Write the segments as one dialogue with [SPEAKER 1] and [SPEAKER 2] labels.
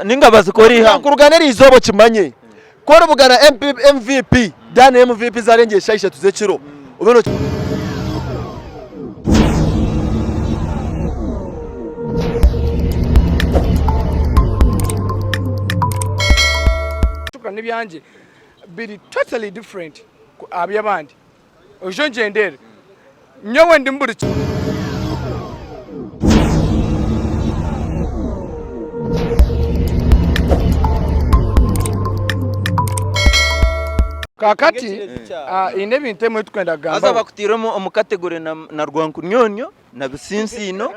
[SPEAKER 1] Ninga bazikora eihangwe.
[SPEAKER 2] Nkurugana eriizooba okimanye ku oribugana MVP Dan MVP zarengyera eshaaha ishatu z'ekiro obe no.
[SPEAKER 3] N'ebyangye biri totally different aha by'abandi. Oije ongyendere. Nyowe ndimu buri kimwe. Kaakati haine ebintu ebimwe ebi turikwenda
[SPEAKER 1] Haza
[SPEAKER 3] kugambaho.
[SPEAKER 1] bakutaire omu category na Rwankunyonyo na Bisinsiino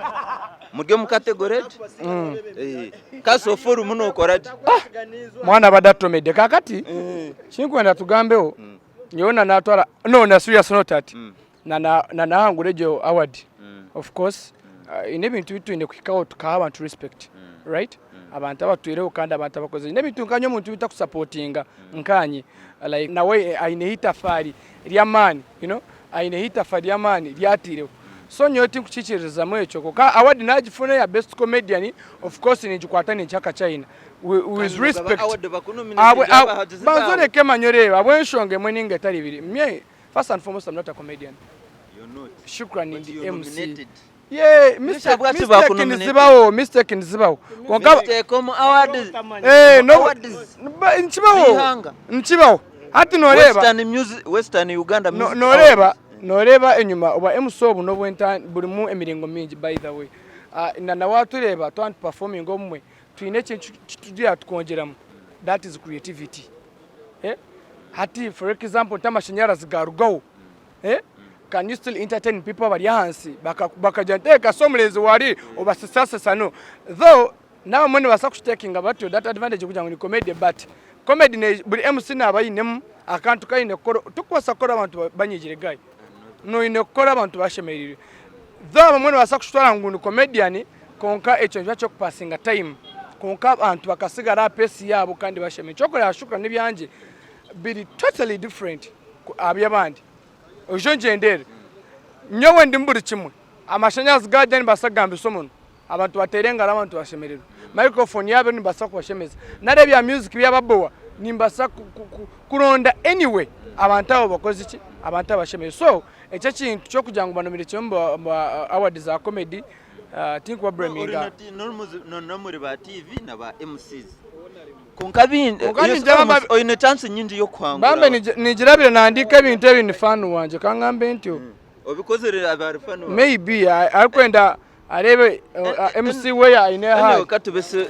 [SPEAKER 1] muri omu category egyo. Ka so far orimu nokora gye.
[SPEAKER 3] Mwana abadde atutomedde. Kaakati ekinkwenda tugambeho. Nyowe na natwara no na serious note ati mm. na na na nahangura egyo award mm. of course mm. uh, ine ebintu bitwine kuhikaho tukaha abantu respect mm. right mm. abantu abatwireho kandi abantu abakoze ine ebintu nkanye omuntu bitakusapotinga mm. nkanye like nawe eh, aine itafari ry'amaani you know aine itafari ry'amaani ryatireho so nyowe tinkukikirizamu ekyo konka award nagifuna ya best comedian of course ningikwata ninkyaka china with respect banza oreke manye oreebe ahabw'enshonga emwe ninga etari ibiri me first and foremost I'm not a comedian shukran ndi MC yeah mistake nizibaho mistake nizibaho
[SPEAKER 1] konka eh
[SPEAKER 3] no nikibaho nikibaho hati noreeba
[SPEAKER 1] Western Uganda
[SPEAKER 3] noreeba noreeba enyuma oba MC obu n'obwenta burimu emiringo mingi by the way ah, na nawe atureeba twaba nituperforminga obumwe Twine ekintu kitugira tukongyeramu that is creativity eh hati for example nti amashanyarazi garugaho eh can you still entertain people abari ahansi bakagira nti eh kasa omurenzi wari obasesasesa no though nabamwe nibabaasa kukitekinga batyo that advantage kugira ngu ni comedy but comedy buri MC naba ayinemu akantu ku ayine kukora torikubaasa kukora abantu banyigire guy noine kukora abantu bashemereirwe though abamwe nibabaasa kukitwara ngu ni comedian Kwonka ekyo nikiba ky'okupasinga time kwonka abantu bakasigara aha pace yaabo kandi bashemereirwe. Ekyokureeba Shukra n'ebyangye biri totally different aha by'abandi. Oije ongyendere, nyowe ndimu buri kimwe, amashanyarazi gaagya nimbaasa kugambisa omunwa, abantu bateere engaro abantu bashemererwe, microphone yaaba eriho nimbaasa kubashemeza, nari ebya music byababowa nimbaasa kuronda any way abantu abo bakoze ki, abantu abo bashemererwe. So ekyo ekintu ky'okugira ngu banominate omu award za comedy, Tinkuba blaminga.
[SPEAKER 1] N'omuri ba TV na ba MCs. Kwonka oine chance nyingi y'okuhangura.
[SPEAKER 3] Bambe ningira abire nahandiika ebintu ebi ni fan wangye kangambe ntyo.
[SPEAKER 1] Obikozire aba ari fan wawe?
[SPEAKER 3] Maybe arikwenda areebe MC we aine
[SPEAKER 1] ahari.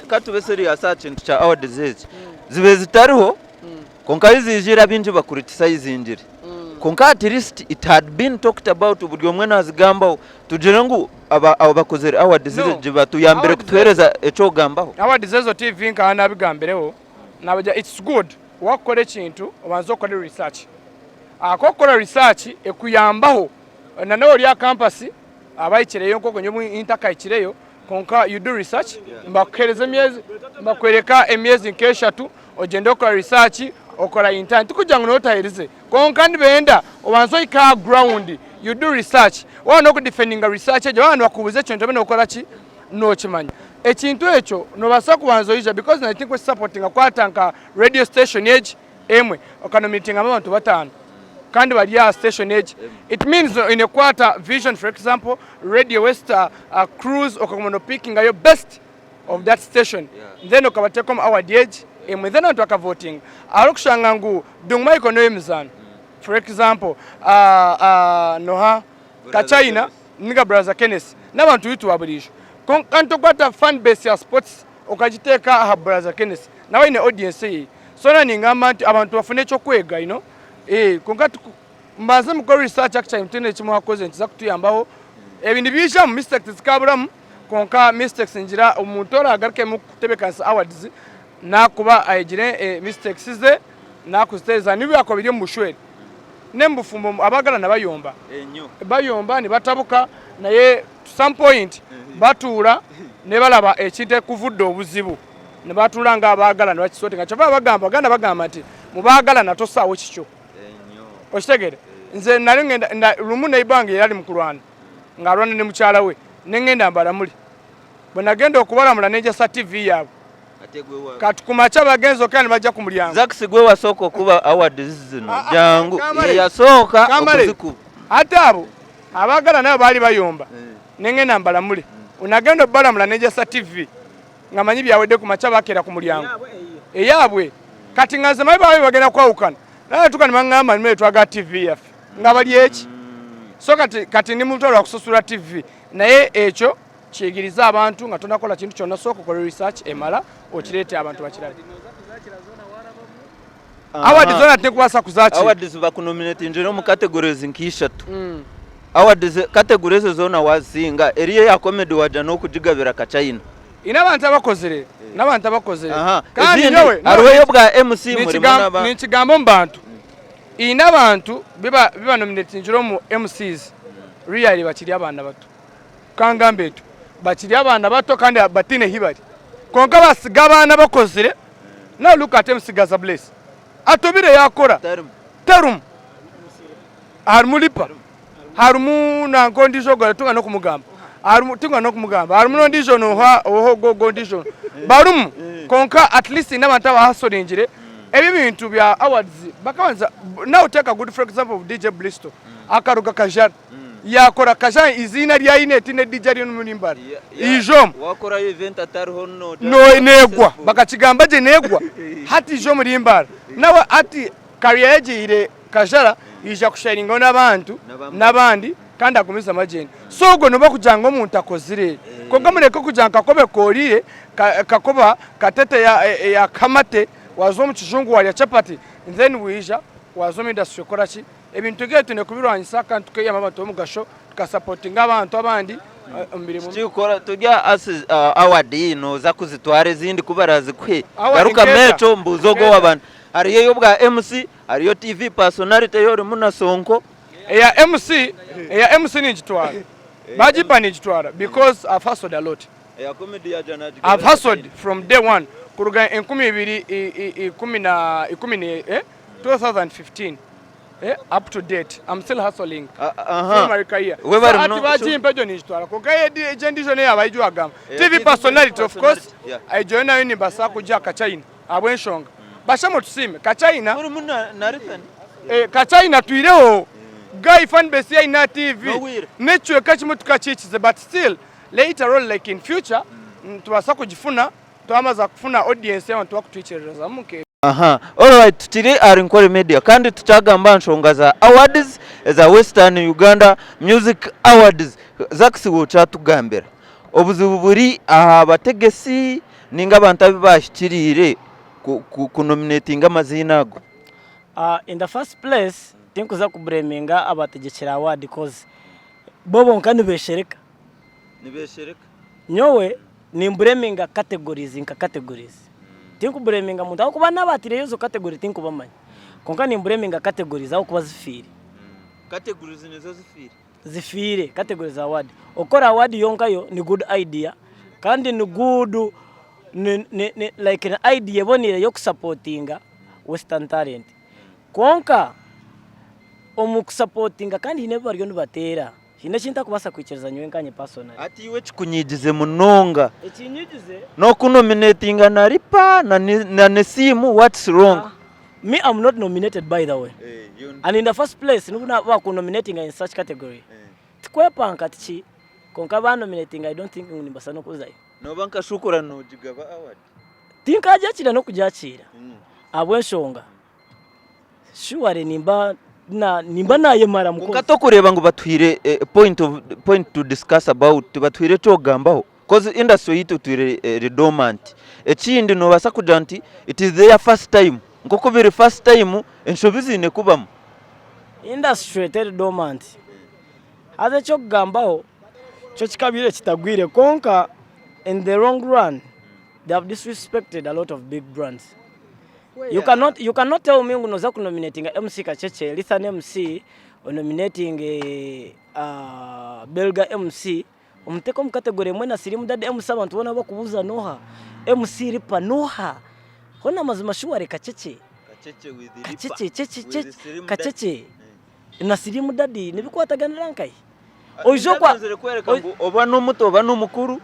[SPEAKER 1] Katube serious aha kintu kya awards ezi. Zibe zitariho Kwonka ahu ziijire abaingi bakuritisizingyire. Kwonka at least it had been talked about buri omwe nazigambaho. Tugire ngu abakozire awards
[SPEAKER 3] No.
[SPEAKER 1] egi batuyambire
[SPEAKER 3] Awards
[SPEAKER 1] kutuheereza eky'okugambaho.
[SPEAKER 3] Awards ezo TV nkaba nabigambireho nabagira it's good wakukora ekintu obanze okore research. Ahakuba okukora research ekuyambaho na nawe ori aha campus abahikireyo nk'oku nyowe ntakahikireyo kwonka you do research nibakuhereza emyezi nibakwereka emyezi nk'eshatu ogyende okora research okora intern tikugira ngu notaherize kwonka nibenda obanze ohike aha ground you do research waaba nokudefendinga research egyo baaba nibakubuuza ekintu obe nokora ki nokimanya ekintu ekyo nobaasa kubanza oija because naanye tinkukisapotinga kukwata nka radio station egi emwe okanominatingamu abantu bataano kandi bari aha station egi it means oine kukwata vision for example radio west uh, cruise okaguma nopikingayo best of that station then okabateeka omu award egi emwe then abantu bakavotinga aharikushanga ngu Dung Michael n'ow'emizaano for example uh, uh, noha Kachina ninga Brother Kenneth n'abantu bitu ba buriijo kwonka ntokwata fan base ya sports okagiteeka aha Brother Kenneth nawe aine audience ye so na ningamba nti abantu bafune ekyokwega you know eh kwonka mbanze mukore research actually mutine eki mwakoze nikiza kutuyambaho ebi nibiijamu mistakes tizikaburamu Kwonka mistakes ningira omuntu oragarukemu kutebekanisa awards nakuba ayegire eh, mistakes ze nakuzitereeza nibi byakuba biri omu bushwere n'omu bufumbo abagarana bayomba bayomba nibatabuka naye to some point batuura nebalaba ekintu ekuvudde obuzibu nibatuura nga abagalana bakisotinga kyova bagamba baganda bagamba nti mubagalana tosaawo kikyo okitegere nze nali ngenda lumu neighbor wange yali mukulwana ng'alwana ne mukyala we ne ngenda mbalamule. Bwe nagenda okubalamula ne njasa ttivi yaabwe. Kati kumakya abagenzi okera nibajja ku muryango.
[SPEAKER 1] Zax gwe wasooka okuba awards zino
[SPEAKER 3] Ah, ah,
[SPEAKER 1] jangu
[SPEAKER 3] Kamale.
[SPEAKER 1] yeyasooka
[SPEAKER 3] Kamale.
[SPEAKER 1] okuzikuba.
[SPEAKER 3] Ate abo abagala nabo baali bayomba nengenda mbalamule. Nagenda obalamula nejasa TV nga manyi byawedde kumakya bakera ku mulyango eyabwe. Kati nga nze manyi babe bagenda kwawukana. Naye tuka ne bangamba nimwe twagala TV yaffe nga bali eki. So kati kati ndi muntu lwa kusasula TV naye ekyo kiyigiriza abantu nga tonakola kintu kyonna sooka okole research emala okireete abantu bakirabe. Award zona tekubaasa kuzakira.
[SPEAKER 1] Awards bakunominatingire omu categories nk'ishatu. Awards category ezo zoona wazisinga eriyo eya comedy waja n'okugigabira Kachina.
[SPEAKER 3] Ine abantu abakozire n'abantu abakozire
[SPEAKER 1] Aha.
[SPEAKER 3] kandi
[SPEAKER 1] Ezindi
[SPEAKER 3] nyowe
[SPEAKER 1] hariho ey'obwa MC murimu n'aba
[SPEAKER 3] ninkigamba omu bantu ine abantu biba bibanominatingire omu MCs really bakiri abaana bato kangambe ntyo bakiri abaana bato kandi bataine hi bari kwonka basiga abaana abakozire now look at MC Gaza Bless atobire yakora
[SPEAKER 1] Tarimu.
[SPEAKER 3] terumu harimu lipa harimu nanka ondiijo ogwo tunga n'okumugamba harimu tunga n'okumugamba harimu n'ondiijo nooha oha ogwo ogwo ondiijo barimu kwonka at least n'abantu abahasoringire ebi ebintu bya awards bakabanza now take a good for example of DJ Blisto akaruga Kajara yakora Kajara iziina ryayine tiine DJ ariyo nimurimbara iija omu
[SPEAKER 1] Wakorayo event atariho no
[SPEAKER 3] no negwa bakakigamba gye negwa hati ija omuri Mbara nawe hati career yagiire Kajara yaija kusharingaho n'abantu n'abandi kandi agumizamu agyenda so ogwo noba kugira ngu omuntu akozire kwonka mureke kugira ngu kakobe korire kakoba katete ya kamate waza omu kijungu warya chapati then waija waza omu industry kukora ki ebintu nk'ebyo twine kubirwanisa kandi tukeihamu abantu b'omugasho tukasapotinga abantu abandi omu mirimo.
[SPEAKER 1] Tikikora turya asi award noza kuzitwara ezindi ku barazikuhe
[SPEAKER 3] Award
[SPEAKER 1] garukamu
[SPEAKER 3] nkeega.
[SPEAKER 1] ekyo mbuuze ogwo
[SPEAKER 3] Nkeega.
[SPEAKER 1] owabandi hariyo ey'obwa MC hariyo TV personality ei orimu na Sonko.
[SPEAKER 3] Eya MC eya MC ningitwara bagimpa ningitwara because I've hustled a lot.
[SPEAKER 1] Eya comedy yaja nagigabira
[SPEAKER 3] I've hustled from day one kuruga 2010 eh 2015 eh up to date I'm still hustling.
[SPEAKER 1] Aha.
[SPEAKER 3] From my career.
[SPEAKER 1] We bari
[SPEAKER 3] So
[SPEAKER 1] muno-
[SPEAKER 3] ati bagimpa egyo ningitwara kwonka egyo endiijo neyo abaija wagamba.
[SPEAKER 1] Eya
[SPEAKER 3] TV
[SPEAKER 1] TV
[SPEAKER 3] personality of course
[SPEAKER 1] personality, yeah.
[SPEAKER 3] egyo nayo nimbaasa kugiha Kachina ahabw'enshonga. Bashema tusiime Kachina
[SPEAKER 1] Orimu na na Rithan.
[SPEAKER 3] Eh, Kachina twireho guy fan base ye aine TV
[SPEAKER 1] Nowire.
[SPEAKER 3] n'ekicweka kimwe tukakikize but still later on like in future nitubaasa kugifuna twamaza kufuna audience y'abantu bakutwikiririzamu nke
[SPEAKER 1] Aha, alright tukiri ahari Nkore Media kandi tukyagamba aha nshonga za awards eza Western Uganda Music Awards. Zax iwe okyatugambira obuzibu buri aha bategesi ninga abantu abu baahikiriire kunominatinga amaziina ago?
[SPEAKER 4] In the first place tinkuza kubureminga abategekire award coz bo bonka nibeshereka.
[SPEAKER 1] Nibeshereka.
[SPEAKER 4] Nyowe nimbureminga categories nka categories. Tinkubureminga muntu ahabw'okuba n'abaatireyo ezo category tinkubamanya. Kwonka nimbureminga categories ahabw'okuba zifiire.
[SPEAKER 1] Categories nizo zifiire.
[SPEAKER 4] Zifiire category za award. Okukora award yonka yo ni good idea kandi ni good ni ni like ni idea eboniire y'okusapotinga western talent. Kwonka omu kusapotinga kandi haine ebi bariyo nibateera. Haine eki ntarikubaasa kwikiriza nyowe nkanye personally.
[SPEAKER 1] Hati iwe ekikunyigize munonga
[SPEAKER 4] Ekinyigize.
[SPEAKER 1] n'okunominatinga na Ripa na Nessim what's wrong?
[SPEAKER 4] Me am not nominated by the way and in the first place nobu bakunominatinga in such category tikwepanka tiki kwonka banominatinga I don't think ngu nimbaasa n'okuzayo.
[SPEAKER 1] Nooba nka Shukura noogigaba award?
[SPEAKER 4] Tinkagyakiira n'okugyakiira ahabw'enshonga surely nimba nimba nayemara
[SPEAKER 1] Kwonka mukozi. tokureeba ngu batuhaire point of point to discuss about tibatuhaire ekyokugambaho coz industry yaitu etwire eri dormant. Ekindi nobaasa kugira nti it is their first time nkoku biri first time enshobi ziine kubamu.
[SPEAKER 4] Industry teri dormant haza ekyokugambaho kyo kikabaire kitagwire kwonka in the long run they have disrespected a lot of big brands. You cannot, you cannot tell me ngu noza kunominatinga MC Kachekye, Lithan MC, onominatinge uh, Belga MC, omuteke omu category emwe na Slim Daddy MC abantu boona bakubuuza noha? MC Ripa noha? Hoona amazima shuware Kachekye. Kachekye, chekye, chekye, Kachekye na Slim Daddy nibikwataganira nkahi? Oija okwa
[SPEAKER 1] kwereka ngu oba n'omuto oba n'omukuru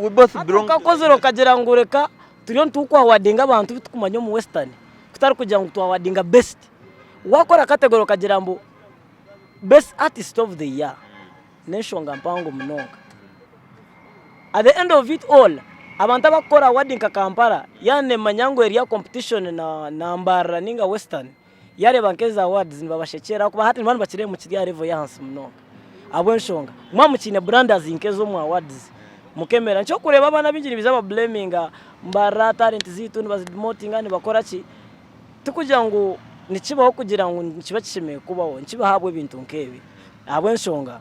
[SPEAKER 1] we both
[SPEAKER 4] Hati
[SPEAKER 1] belong to
[SPEAKER 4] okakozire okagira ngu reka. Turiyo nitukuawadinga abantu abu turikumanya omu Western kutari kugira ngu twawadinga best. Wakora category okagira mbu best artist of the year n'enshonga mpango munonga. At the end of it all, abantu abakukora award nka Kampala yaaba nemanya ngu eri aha competition na Mbarara ninga Western, yareeba nk'ezi awards nibabashekyera ahakuba hati nibaba nibakireeba ngu kiri aha level y'ahansi munonga. Ahabw'enshonga mwaba mukiine branders nk'ezo omu awards mukemera. Nikyo orikureeba abaana baingi nibaija bablaminga Mbarara talent zaitu nibazidemotinga nibakora ki, tikugira ngu nikibaho kugira ngu nikiba kishemereire kubaho, nikibaho ahabw'ebintu nk'ebi. Ahabw'enshonga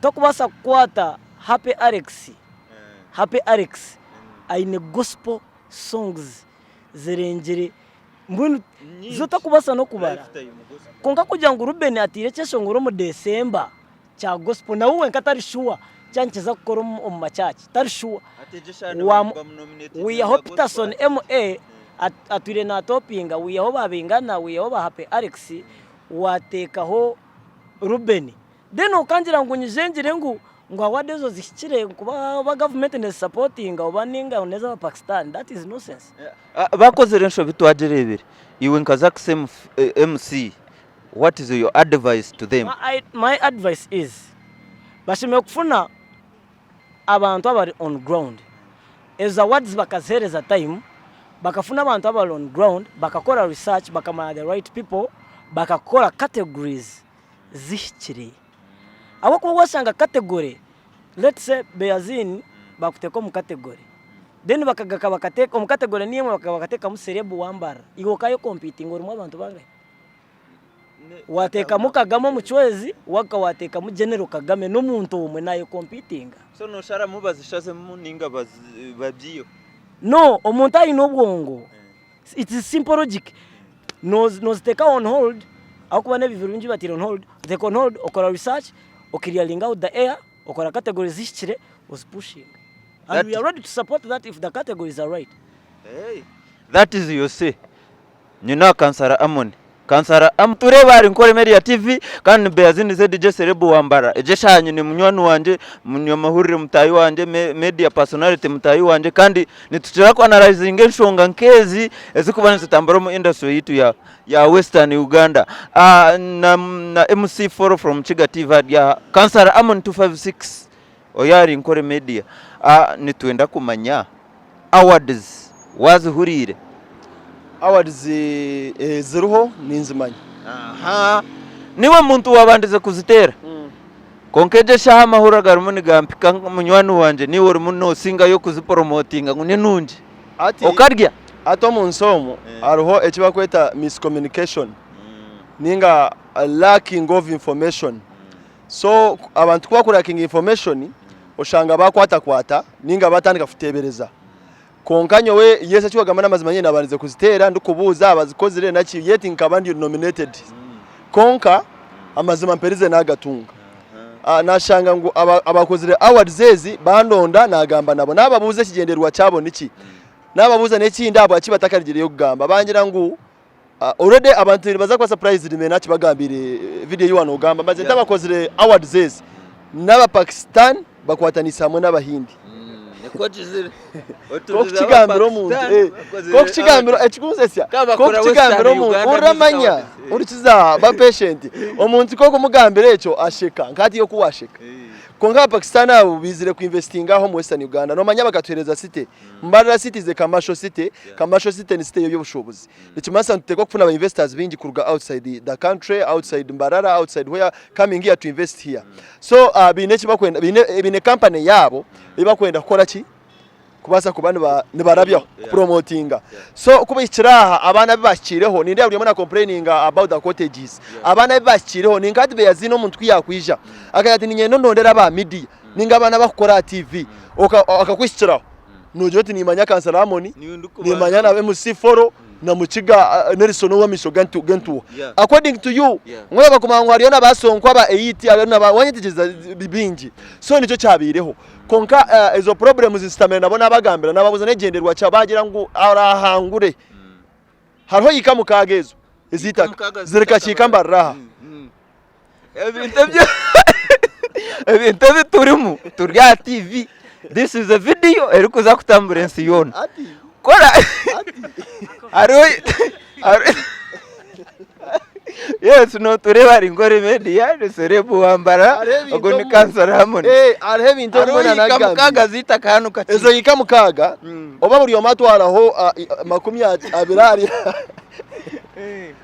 [SPEAKER 4] tokubaasa kukwata Happy Alex, Happy Alex aine gospel songs zirengire mbwenu zo tokubaasa n'okubara. Kwonka kugira ngu Reuben ateire ekyeshongoro omu December kya gospel nawe wenka tari sure kyaba nikiza kukora omu ma church tari sure. Wihaho Peterson MA atwire natopinga, wihaho ba Bingana, wihaho ba Happy Alex, wateekaho Reuben. Then okangira ngu nyije ngire ngu ngu award ezo zihikire kuba oba gavumenti nezisapotinga oba ninga nezaba Pakistan that is nonsense.
[SPEAKER 1] Bakozire enshobi twagirebire iwe nka Zax MC what is your advice to them?
[SPEAKER 4] My advice is bashemereire kufuna abantu abari on ground ezo awards bakazihereza time bakafuna abantu abari on ground bakakora research bakamanya the right people bakakora categories zihikire. Ahabw'okuba washanga category let's say Beazin bakuteeka omu category then bakagaruka bakateeka omu category niyo emwe bakagaruka bakateekamu Celeb wa Mbarara iwe okayo competinga orimu abantu bangahi? Wateekamu Kagame omucwezi wagaruka wateekamu General Kagame n'omuntu omwe naye competinga.
[SPEAKER 1] So nosharamu bazishazemu ninga babyiheho?
[SPEAKER 4] No, omuntu aine obwongo It is simple logic. Noziteeka on hold ahabw'okuba n'ebivuru bingi bibataire on hold, oziteeka on hold okora research, o clearinga out the air, okora categories zihikire, ozipushinga. And we are ready to support that if the categories are right.
[SPEAKER 1] Hey, that is your say. Nyina Kansara Amon. Kansara Amon tureeba ahari Nkore Media TV kandi ni Beazini ZJ Celeb Wambara. Egyo eshaaha nyine munywani wangye, munyamahurire mutaahi wangye, media personality mutaahi wangye kandi nitukira ku analyzinga enshonga nk'ezi ezirikuba nizitambura omu industry yaitu ya, ya Western Uganda. Uh, na, na MC Foro from Kiga TV ari aha. Kansara Amon 256 oyo ahari Nkore Media. Uh, nitwenda kumanya Awards wazihuriire?
[SPEAKER 2] Awards eziriho ninzimanya.
[SPEAKER 1] Aha. Niwe muntu wabandize kuziteera. Kwonka egyo eshaaha amahuri agarimu nigampika munywani wangye niiwe orimu nosingayo kuziporomotinga ngu ninungi.
[SPEAKER 2] Hati
[SPEAKER 1] Okarya?
[SPEAKER 2] hati omu nsi omu hariho eki barikweta miscommunication ninga lacking of information. So abantu ku bakurakinga information oshanga bakwatakwata ninga batandika kuteebereza. Kwonka nyowe yes eki wagamba n'amazima nyowe nabandize kuziteera ndikubuuza abazikozire naki yet nkaba ndi nominated. Kwonka amazima mperize nagatunga. Nashanga ngu abakozire awards ezi bandonda nagamba nabo nababuuza ekigyendererwa kyabo niki. Nababuuza n'ekindi ahabwaki batakarugireyo kugamba bangira ngu Already abantu nibaza kuba surprised me nakibagambire video eyi wanogamba maze nti abakozire awards ezi naba Pakistan bakwatanise hamwe n'abahindi.
[SPEAKER 1] Nikwo kizire.
[SPEAKER 2] Kokukigambira omuntu kokukigambira ekikunzesya kokukigambira omuntu oramanya orikiza ba patient omuntu kokumugambira ekyo asheka nkahati iwe kuwasheka. Kwonka aba Pakistan abo bizire ku investinga aha omu western Uganda nomanya bakatuhereza city Mbarara city is a commercial city, commercial city ni city y'eby'obushubuzi. Nikimanyisa ngu nituteekwa kufuna aba investors baingi kuruga outside the country, outside Mbarara, outside where, coming here to invest here. So uh, baine eki bakwenda, baine, baine company yaabo ei bakwenda kukora ki? Kubaasa kuba niba, nibarabyaho, kupromotinga. So ku bahikire aha, abaana abu bahikiireho, nindeeba buri omwe na complaininga about the cottages. Abaana abu bahikiireho, ninka hati Beyaziine omuntu ku yaakwija, akagira ati niinyenda ondondere aba media, ninga abaana abakukora aha TV akakuhikiraho nogira oti nimanya kansala Amoni nimanya na MC Foro na Mukiga Nelson ow'amaisho g'entuuha according to you ngu bakumanya ngu hariyo na ba Sonko aba 8 hariyo na ba wanyetegyereza bingi so nikyo kyabaireho kwonka ezo problems nsitamire nabo nabagambira nababuuza n'egyendererwa kyabo bagira ngu arahangure hariho ika mukaaga ezo ez'eitaka ziri kakiika mbarira aha.
[SPEAKER 1] Ebintu ebyo ebintu ebi turimu turi aha TV this is a video erikuza kutambura ensi yoona. Kora hariho yes notureeba ari nkore media ni celeb wambara
[SPEAKER 2] Hariho ebintu
[SPEAKER 1] ogu ni
[SPEAKER 2] omu-
[SPEAKER 1] kansara Harmony.
[SPEAKER 2] Eh, hariho ebintu
[SPEAKER 1] Hariho
[SPEAKER 2] ebimwe
[SPEAKER 1] yiika
[SPEAKER 2] nanagambire.
[SPEAKER 1] mukaaga z'eitaka hanu
[SPEAKER 2] Ezo
[SPEAKER 1] kakye.
[SPEAKER 2] yiika mukaaga oba buri omwe atwaraho 20 ari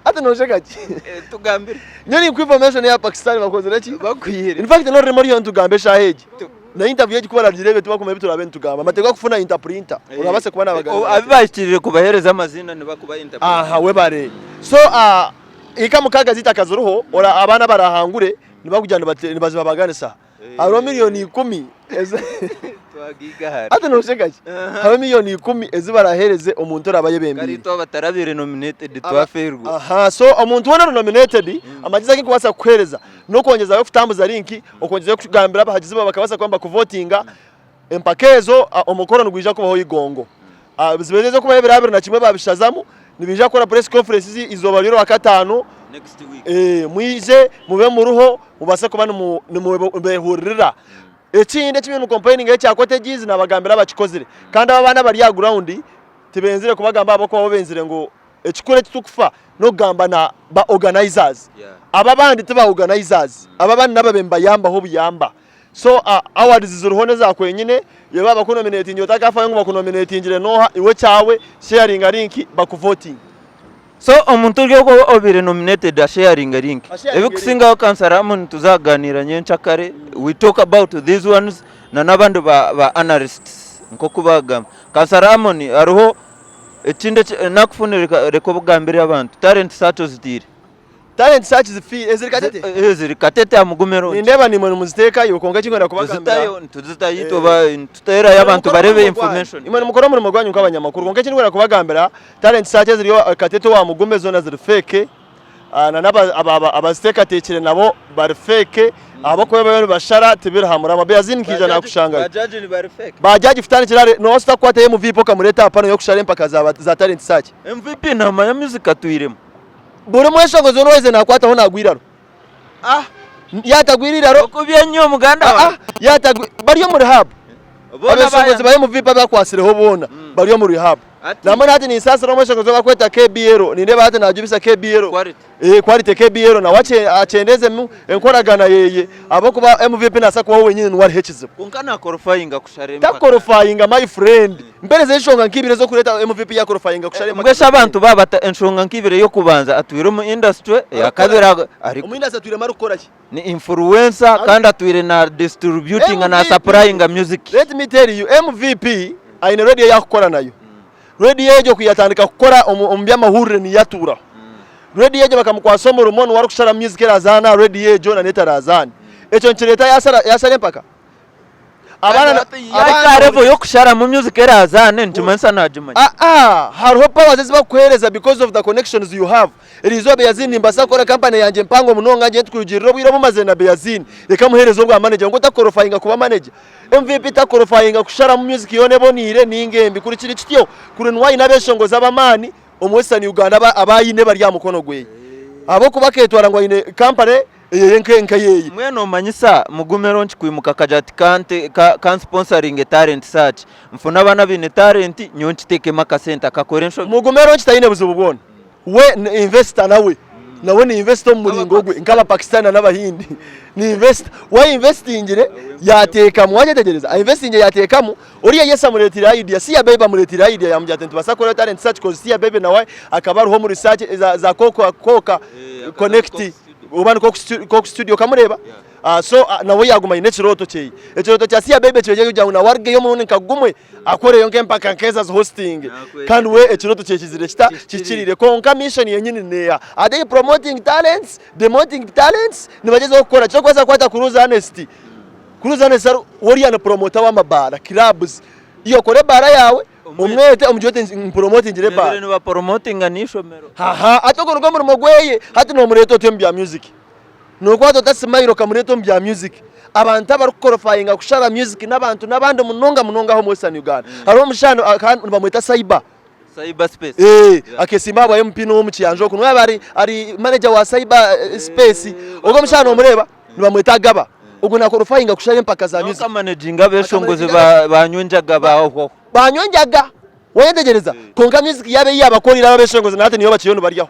[SPEAKER 2] hati nosheka ki?
[SPEAKER 1] Eh, Tugambire.
[SPEAKER 2] Nyowe ninkuha information eya Pakistan bakozire ki?
[SPEAKER 1] Bakwihire.
[SPEAKER 2] In fact n'orurimi oriyo nitugamba eshaaha egi.
[SPEAKER 1] Tu-
[SPEAKER 2] Na interview egi ku baragireebe tibakumanya ebi turaabe nitugamba. Amateeka kufuna interprinter. Orabaasa kuba
[SPEAKER 1] Abu
[SPEAKER 2] nabagambira.
[SPEAKER 1] bahikirire kubahereza amaziina nibakuba interprinter.
[SPEAKER 2] Aha webare. So ah, eka mukaaga z'eitaka ziriho ora abaana abarahangure nibakugira nibate nibazibabaganisa. Hariho milioni ikumi ezi
[SPEAKER 1] Twagigahara.
[SPEAKER 2] hati nosheka ki? Hariho milioni ikumi ezi barahereze omuntu oraba
[SPEAKER 1] Kare
[SPEAKER 2] ayebembeire.
[SPEAKER 1] itwe abatarabaire nominated twafeerwa.
[SPEAKER 2] Aha, so omuntu weena ori nominated, amagezi agu nkubaasa kukuheereza n'okwongyezaho kutambuza link, okwongyezaho kugambira abahagizi baawe bakabaasa kuba nibakuvotinga, empaka ezo omukoro nigwija kubaho Igongo. Zibaire ez'okubaho ebiro 21 babishazamu, nibaija kukora press conference eizooba ry'orwakataano,
[SPEAKER 1] Next week.
[SPEAKER 2] mwije mube muriho mubaase kuba nimubeehuririra. Ekindi eki nimucomplaininga ekya cottages nabagambira abakikozire kandi abo abaana abari aha ground tibenzire kubagamba ahabw'okuba bo benzire ngu ekikuru eki turikufa n'okugamba na ba organizers. Abo abandi ti ba organizers, abo abandi n'ababaire nibayambaho obuyamba. So awards ziriho n'eza kwenyine, iwe baaba bakunominatingire otakafayo ngu bakunominatingire n'oha, iwe ekyawe sharinga link bakuvotinge.
[SPEAKER 1] So omuntu ori okwo obaire nominated asharinge link.
[SPEAKER 2] Asharinge
[SPEAKER 1] Ebikusingaho Kansara Amon nituza kuganira nyenkyakare, we talk about these ones na n'abandi ba, ba analysts nk'oku bagamba. Kansara Amon hariho ekindi eki nakufunire reka, reka obugambire abantu talent search ozitiire?
[SPEAKER 2] Talent search zifiire, eziri Katete?
[SPEAKER 1] Eh, ziri Katete aha Mugume Lodge.
[SPEAKER 2] Nindeeba naimwe nimuziteekayo kwonka eki nkwenda kubagambira.
[SPEAKER 1] Tuzitayo, nituzitayo itwe ba nituteerayo abantu bareebe information.
[SPEAKER 2] Imwe nimukora omurimo gwanyu nk'abanyamakuru kwonka eki ndikwenda kubagambira talent search eziri Katete owa Mugume zoona ziri fake na n'abaziteekateekire nabo bari fake ahabw'okuba ebi bariyo nibashara tibiri ha muramwa. Beazin nkaija naakushangayo.
[SPEAKER 1] Ba judge ni bari fake.
[SPEAKER 2] Ba judge kutandikira hare noobaasa ota kukwata MVP okamureeta aha pano y'okushara empaka za talent search?
[SPEAKER 1] MVP naamanya music atwiremu.
[SPEAKER 2] Buri mweshongozi weena owaize naakwataho naagwa eiraro.
[SPEAKER 1] Ah!
[SPEAKER 2] Yaatagwire eiraro.
[SPEAKER 1] Okubya nnyo muganda
[SPEAKER 2] Ah, ah,
[SPEAKER 1] wange.
[SPEAKER 2] yaatagwi bari omu rehab.
[SPEAKER 1] Boona
[SPEAKER 2] Abeshongozi
[SPEAKER 1] baya-
[SPEAKER 2] ba MVP abakwatsireho boona bari omu rehab.
[SPEAKER 1] Ati-
[SPEAKER 2] Nambwenu hati ninsaasira omweshongozi ou barikweta KBL, nindeeba hati naajubisa KBL.
[SPEAKER 1] Quality.
[SPEAKER 2] Eh, Quality KBL nawe akyendezemu enkoragana yeye ahabw'okuba MVP naabaasa kuba we wenyini niwe ariho ekizibu.
[SPEAKER 1] Kwonka naqualifyinga kushara empaka.
[SPEAKER 2] Taqualifyinga my friend. Mpereza enshonga nk'ibiri ez'okureeta MVP yaqualifyinga kushara empaka.
[SPEAKER 1] Mbwenu shi abantu baaba bata enshonga nk'ibiri ey'okubanza atwire omu industry, eyakabiri ari
[SPEAKER 2] Omu industry atwiremu arikukora ki?
[SPEAKER 1] ni influencer kandi atwire na distributinga na
[SPEAKER 2] MVP.
[SPEAKER 1] supplyinga music.
[SPEAKER 2] Let me tell you, MVP aine radio ei arikukora nayo. Radio egyo ku yatandika kukora omu omu by'amahurire niyo atuuraho. Radio egyo bakamukwasa omurimo niwe arikushara music erazaana aha radio egyo na n'etarazaane. Ekyo nikireeta yashara yashara empaka? Abaana
[SPEAKER 1] Yahika level y'okusharamu music erazaane nikimanyisa nagimanya.
[SPEAKER 2] Ah ah, hariho powers ezi bakukuheereza because of the connections you have. Eriizooba Beyazin nimbaasa kukora company yangye mpango munonga ngye nti kurugiirira obwire obu mazire na Beyazin reka muheereze obwa manager kwonka otaqualifyinga kuba manager. MVP taqualifyinga kusharamu music yoona eboniire ninga embi. Kuri kiri kityo, kuri niwe aine abeshongozi ab'amaani omu Western Uganda aba abu aine bari aha mukono gweye. Ahabw'okuba akeetwara ngu aine company eyeye nke nk'eyeye.
[SPEAKER 1] Mbwenu omanyisa Mugume Launch kwimuka akagira ati kante ka kansponsoringe talent search nfune abaana abaine talent nyowe nkitekemu akasente akakora enshobi.
[SPEAKER 2] Mugume Launch taine buzibu bwona. We ni investor nawe. Nawe ni investor omu muringo gwe nk'aba Pakistan na n'Abahindi. Ni investor. We ainvestingire yateekamu wagyetegyereza? Ainvestingire yateekamu oriya yes amureetire idea Sia Baby amureetire idea yamugira ati nitubaasa kukora talent search coz Sia Baby nawe akaba ariho omu research za za Coca Coca Connect oba ni Coke Studio okamureeba? So nawe yaaguma aine ekirooto kyeye. Ekirooto kya Sia Baby kiba kiri kugira ngu nawe arugeyo omurundi nka gumwe akoreyo nk'empaka nk'ezi azi hostinge kandi we ekirooto kye kizire kita? Kihikiriire. Kwonka mission yenyini neeha? Are they promoting talents? Demoting talents? Nibagyezaho kukora ki? Orikubaasa kukwata Cruz Ernest, Cruz Ernest oriya ni promoter w'amabaara, clubs. Iwe okore ebaara yaawe, omwete omugire oti npromotingire ebaara.
[SPEAKER 1] Ndeebire nibapromotinga n'eishomero.
[SPEAKER 2] Haha, hati ogwo nigwo murimo gweye, hati nomureeta ota omu bya music? Nokwata ota Smile okamureeta omu bya music? Abantu abarikuqualifyinga kushara music n'abantu n'abandi munonga munonga aha omu Western Uganda. Hariho omushana kandi nibamweta Cyber.
[SPEAKER 1] Cyber space.
[SPEAKER 2] Eh, akesimba ahabwa MP n'ow'omu Kiyanja oku. Niwe yaaba ari ari manager wa Cyber Space. Ogwo omushana nomureeba? Nibamweta Agaba. Ogwo naqualifyinga kushara empaka za
[SPEAKER 1] Nawe
[SPEAKER 2] music.
[SPEAKER 1] akamanaginga abeshongozi
[SPEAKER 2] Akamanaginga
[SPEAKER 1] ba banywa enjaga ba oho.
[SPEAKER 2] Banywa enjaga. Wayetegyereza? Kwonka music yaabo ei yaabakoreire abo abeshongozi na hati niyo bakiriyo nibaryaho.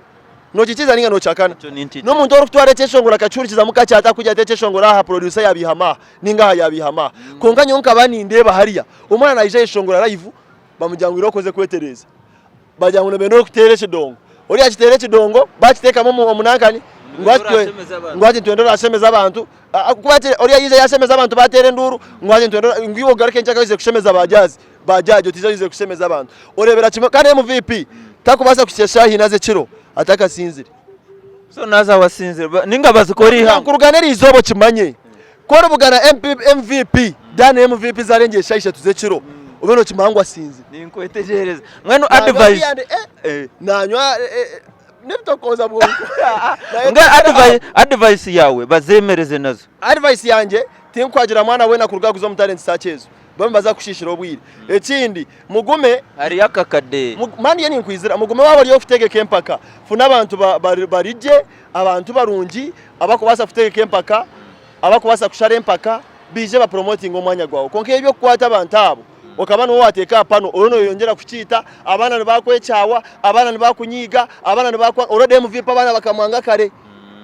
[SPEAKER 2] Nokiikiriza ninga nokihakana?
[SPEAKER 1] Ekyo ninkiikiriza.
[SPEAKER 2] N'omuntu orikutwara ekyeshongoro akakihurikizamu kakye ati akugira ati ekyeshongoro aha producer yaabiihamu aha ninga aha yaabiihamu aha. Kwonka nyowe nkaba nindeeba hariya omwana naija ayeshongora live bamugira ngu irooko oze kwetereeza. Bagira ngu nibenda orikuteera ekidongo. Oriya akiteera ekidongo bakiteekamu omu omu nankani ngu ati twe ngu ati nitwenda oraashemeza abantu. Ku ati oriya yaija yaashemeza abantu baateera enduuru ngu ati nitwenda ngu iwe ogaruke enkyakare oije kushemeza ba jaazi. Ba judge otiija oizire kushemeza abantu. Oreebera kimwe kandi MVP takubaasa kuhitsya eshaaha ina z'ekiro atakasinzire.
[SPEAKER 1] So naza wasinzire ba- ninga bazikora ihangwe.
[SPEAKER 2] Kuruga n'eriizooba okimanye ku oribugana MP MVP dan MVP zarengyera eshaaha ishatu z'ekiro obe nokimanya ngu asinzire.
[SPEAKER 1] Ninkwetegyereza. Mbwenu
[SPEAKER 2] Nanywa
[SPEAKER 1] advice
[SPEAKER 2] beer ndi- eh,
[SPEAKER 1] Eh.
[SPEAKER 2] nanywa eh, eh, n'ebitokooza bwonko. Naye
[SPEAKER 1] Mbwenu advice advice yawe bazemereze nazo.
[SPEAKER 2] Advice yangye tinkwagira mwana weena kuruga kuza omu talent search ezo. Bamwe nibaza kukushiishira obwire. Ekindi, mugume.
[SPEAKER 1] Hariyo akakade.
[SPEAKER 2] Mani ye ninkwizira, mugume waaba ori ow'okutegeka empaka, funa abantu bari gye, abantu barungi abarikubaasa kutegeka empaka, abarikubaasa kushara empaka, baije bapromotinge omwanya gwawe. Kwonka eby'okukwata abantu abo, okaba niiwe waateeka aha pano, oriyo nooyongyera kukiita, abaana nibakwekyawa, abaana nibakunyiiga, abaana nibakwanga, already MVP abaana bakamwanga kare.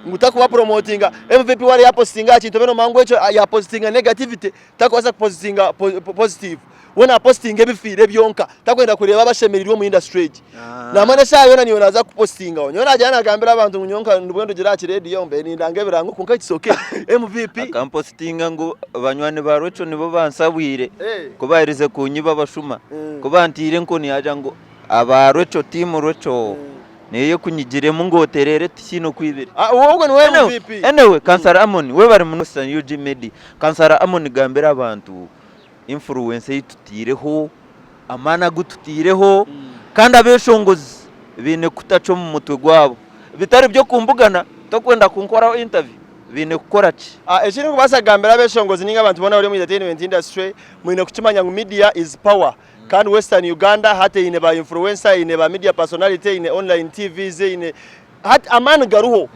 [SPEAKER 2] Ngu takubapromotinga, MVP waaba yaapositinga aha kintu obe noomanya ngu ekyo yaapositinga negativity. Takubaasa kupositinga positive. We napositinga ebifiire byonka. Takwenda kureeba abashemereirwe omu industry egi. Nambwenu eshaaha yoona niiwe naaza kukupositingaho. Nyowe naagira naagambira abantu ngu nyowe nka nibwo ndugire aha kireediyo mbaire nindanga ebirango kwonka it's okay. MVP.
[SPEAKER 1] Akampositinga ngu banywani ba Rachel nibo bansabwire ku baaherize kunyiba abashuma. Ku banteire enkoni yaagira ngu aba Rachel, team Rachel. Niyo ekunyigiremu ngu otereere tikiine okwibire.
[SPEAKER 2] Ah, ogwo niwe
[SPEAKER 1] Anyway,
[SPEAKER 2] MVP.
[SPEAKER 1] anyway, Kansara Amon, webare muno Western UG Media. Kansara Amon gambira abantu influence ei tutaireho, amaani agu tutaireho, kandi abeshongozi baine kutaca omu mutwe gwabo. Bitari by'okumbugana, tokwenda kunkoraho interview, baine kukora ki?
[SPEAKER 2] Ah, eki ndikubaasa kugambira abeshongozi ninga abantu boona abari omu entertainment industry, mwine kukimanya ngu media is power. Kandi Western Uganda hati eine ba influencer, eine ba media personality, eine online TVs, eine hati amaani gariho.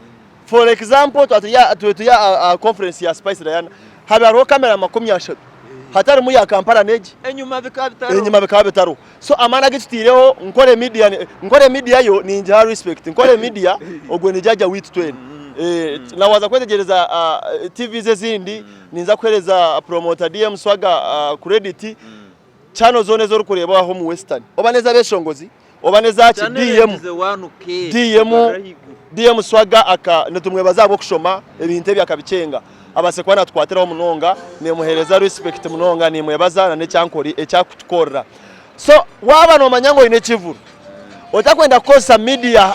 [SPEAKER 2] For example twaba turi aha turi turi aha conference ya Spice Diana haba hariho kamera 30 hatarimu ya Kampala n'egi
[SPEAKER 1] Enyima bikaba bitariho.
[SPEAKER 2] Enyima bikaba bitariho. So amaani agu tutaireho Nkore media Nkore media yo ningiha respect. Nkore media ogwe ni jaaja waitu twena. Na waaza kwetegyereza TVs ezindi ninza kuheereza promoter DM Swagger credit. Channel zoona ezi orikureeba aho omu Western, oba n'ez'abeshongozi, oba n'eza ki, DM, DM, DM Swagger aka nitumwebaza ahabw'okushoma ebintu ebi akabikyenga. Abaase kuba natukwatiraho munonga, nimuheereza respect munonga, nimwebaza na n'ekyankori ekyakutukorera. So waaba noomanya ngu oine ekivuru, otakwenda kukozesa media,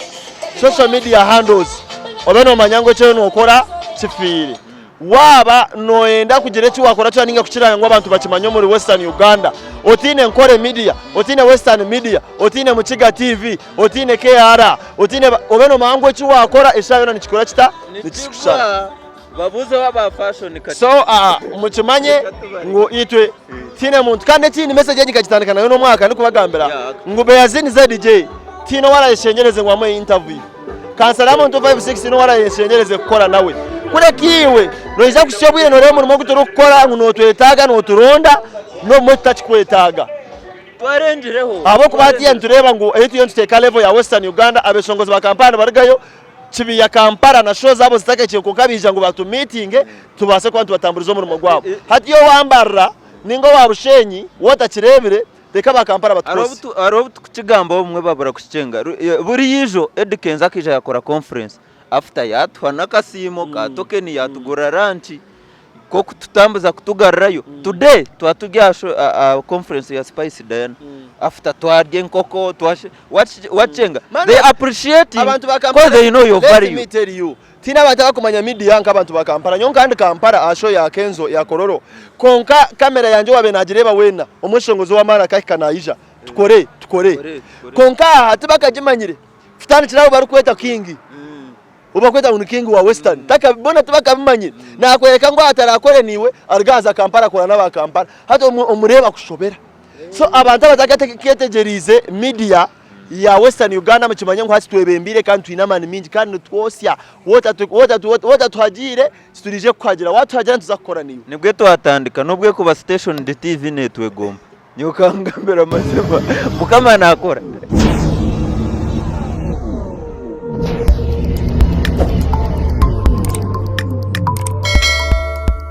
[SPEAKER 2] social media handles, obe noomanya ngu eki oriyo nookora kifiire. Waaba nooyenda kugira eki waakora kyona nainga kukiranga ngu abantu bakimanye omuri Western Uganda, otaine Nkore Media, otaine Western Media, otaine Mukiga TV, otaine KR, otaine obe noomanya ngu eki waakora eshaaha yoona nikikora kita? Nikikushara.
[SPEAKER 1] Babuuzeho aba fashion kati.
[SPEAKER 2] So mukimanye ngu itwe tihaine muntu kandi ekindi message egi nkagitandika nayo n'omwaka ndikubagambira ngu Beyazin ZJ tihaine ou arayeshengyereze ngu amuhe interview. Kansara muntu 56 niwe arayeshengyereze kukora nawe. Kureka iwe noija kuhitsya obwire noreeba omurimo ogu turikukora ngu notwetaaga noturonda n'obumwe tutakikwetaaga.
[SPEAKER 1] Twarengireho.
[SPEAKER 2] Ahabw'okuba hatiiya nitureeba ngu ei turiyo nituteeka level ya Western Uganda abeshongozi ba Kampala nibarugayo, Kibiya Kampala na show zaabo zitakahikire kwonka baija ngu batumiitinge tubaase kuba nitubatamburiza omurimo gwabo. Hatiiya owa Mbarara ninga owa Bushenyi wotakireebire Reka aba Kampala batukwose.
[SPEAKER 1] Hariho obu tukukigambaho obumwe babura kukikyenga. Buri ijo Eddy Kenzo akaija yakora conference after yatuha n'akasiimo ka token yatugurira lunch k'okututambuza kutugarurayo. Today twaba turi aha conference ya Spice Diana after twarya enkoko wakikyenga they appreciate you coz they know your
[SPEAKER 2] Let
[SPEAKER 1] value.
[SPEAKER 2] me tell you, Tihaine abantu abakumanya media nk'abantu ba Kampala. Nyowe nkaba ndi Kampala aha show ya Kenzo ya Kololo. Kwonka kamera yangye owaabaire naagireeba weena, omweshongozi ow'amaani akahika naija. Tukore, tukore. Kwonka aha tibakagimanyire. Tutandikire ahu barikweta King. Ou barikweta ngu ni King wa Western. Taka, boona tibakabimanyire. Naakworeka ngu aha taraakore naiwe, aruge aza Kampala akora n'aba Kampala. Hati omureeba akushobera. So abantu abatakaketegyereize media ya Western Uganda mukimanye ngu hati twebembeire kandi twine amaani maingi kandi nitwosya. Wotatuhagiire tituriije kukuhagira, watuhagira nituza kukora naiwe.
[SPEAKER 1] Nibwe twatandika nobwe kuba station ndi TV netwegomba. Nyowe kangambire amazima, Mukama nakora.